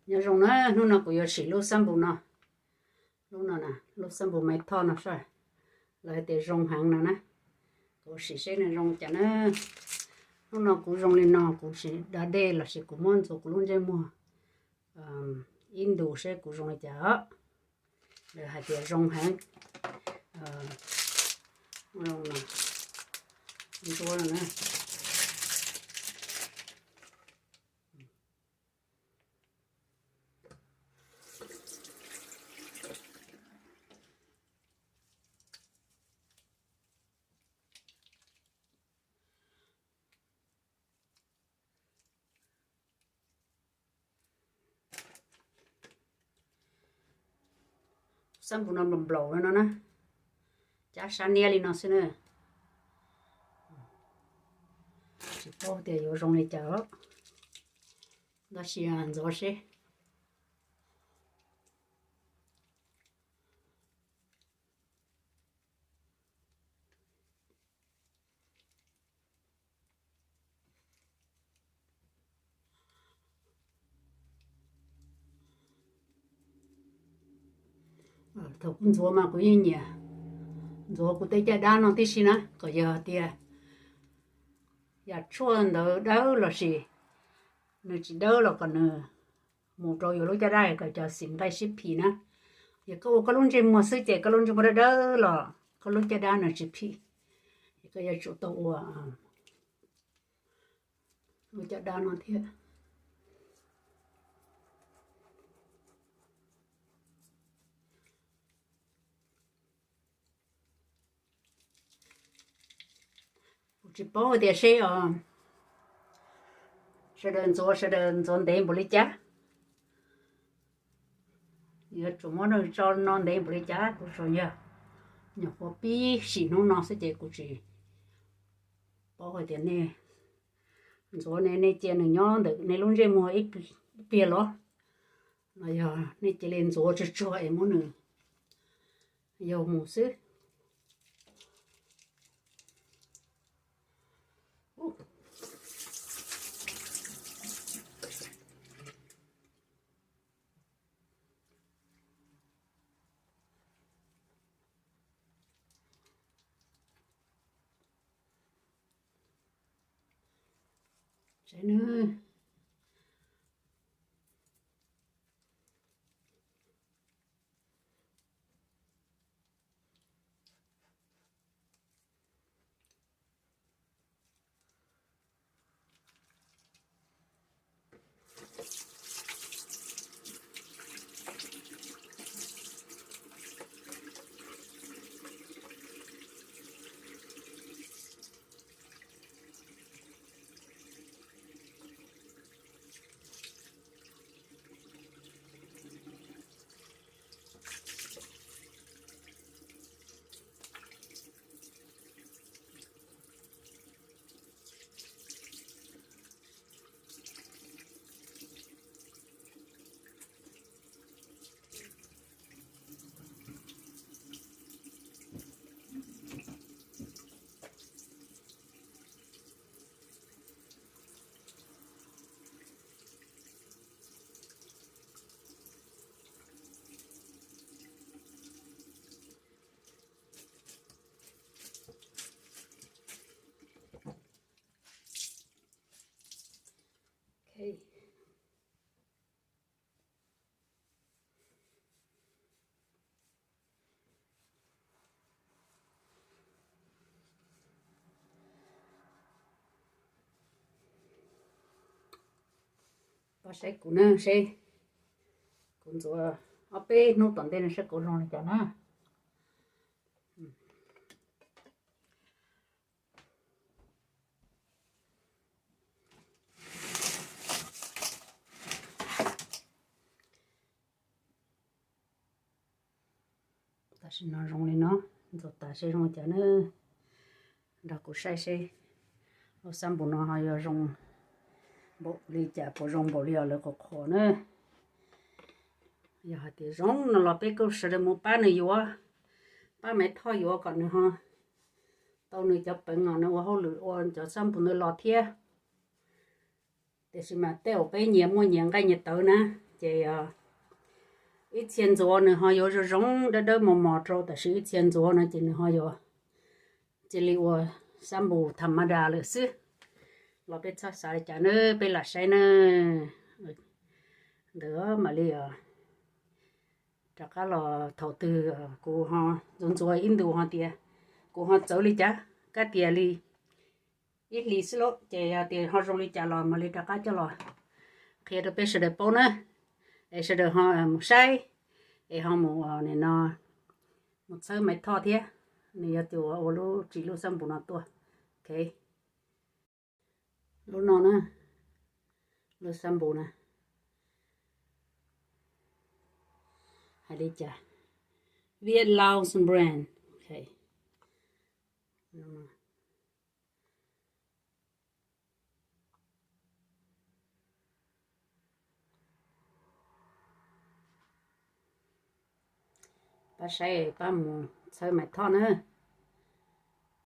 Nyob zoo na, hnub no kuv yuav sim lub xab npum no, lub no na, lub xab npum Maiv Thoj no saib, lawv hais tias zoo heev no na. Kuv sim seb nws zoo cas na. Hnub no kuv zoo li no kuv tsis da dej los sis kuv muab ntxuav kuv lub ntsej muag ib ntus seb kuv zoo li cas os. Lawv hais tias zoo heev. Ntsuab no na. Xab npum no nplaum nplaum no na, cab sab niab li no xwb na. Tsis paub tias yuav zoo li cas, tab sis ntxuav seb. Thaum kuv ntxuav mas kuv yeej nyiam ntxuav kuv tej caj dab no tib si na, kom yog tias yam tshuaj ntawd dawb los sis nws tsis dawb los kom nws mus rau yus lub caj dab kom cov xim nqaij sib phim na. Yog koj ua koj lub ntsej muag xwb ces koj lub ntsej muag dawb dawb los koj lub caj dab nws tsis phim, es koj yuav tsum tau ua lub caj dab no thiab. Kuv tsis paub tias seb os, sawv daws ntxuav, sawv daws ntxuav ntev npaum li cas. Yuav tsum muab nws tso no ntev npaum li cas, kuv tsuas yog nyuam qhuav pib sim hnub no xwb ces kuv tsis paub hais tias nej ntxuav ne nej cia nws nyob ntawm nej lub ntsej muag ib pliag los, los yog nej cia li ntxuav tsuag tsuag es muab nws yaug mus xwb. Saib nawb. Pab saib kuv na, seb kuv ntxuav ob peb hnub tom ntej no seb kuv zoo li cas na. Tam sim no zoo li no, ntxuav tas seb zoo li cas na. Nrog kuv saib seb lub xab npum no ho yuav zoo npaum li cas, puas zoo npaum li os lawv qhuas qhuas na. Yog hais tias zoo no los peb kuj sawv daws mus pab nws yuav, pab Maiv Thoj yuav kom nws ho tau nws cov peev os, nws ua hauj lwm ua cov xab npum ntawd los thiab. Tiam sis mas tej uas peb nyias muaj nyias nqaij nyias tawv na, Ces ib txhia ntxuav nws ho yuav zoo zoo dawb dawb mos mos rau, tab sis ib txhia ntxuav no ces nws ho yuav cia li ua xab npus tham ma das lawm xwb. Los peb txhob xav li cas na, peb lam saib na. Ntawd mam li rov qab los thaum twg kuv ho ntxuav ntxuav ib ntus ho tias kuv ho txawv li cas, kab tias li ib hlis xwb lauj, ces yog tias ho zoo li cas los mam li rov qab coj los qhia rau peb sawv daws paub na, es sawv daws ho mus saib, es ho mus nim no mus txhawb Mai Thoj thiab, nws yog tus ua lub tsim lub xab npus no tuaj. Ok, lub no na, lub xab npus na, hais li cas, Viet Laos brand. Ok, pab saib pab mus txhawb Mai Thoj na.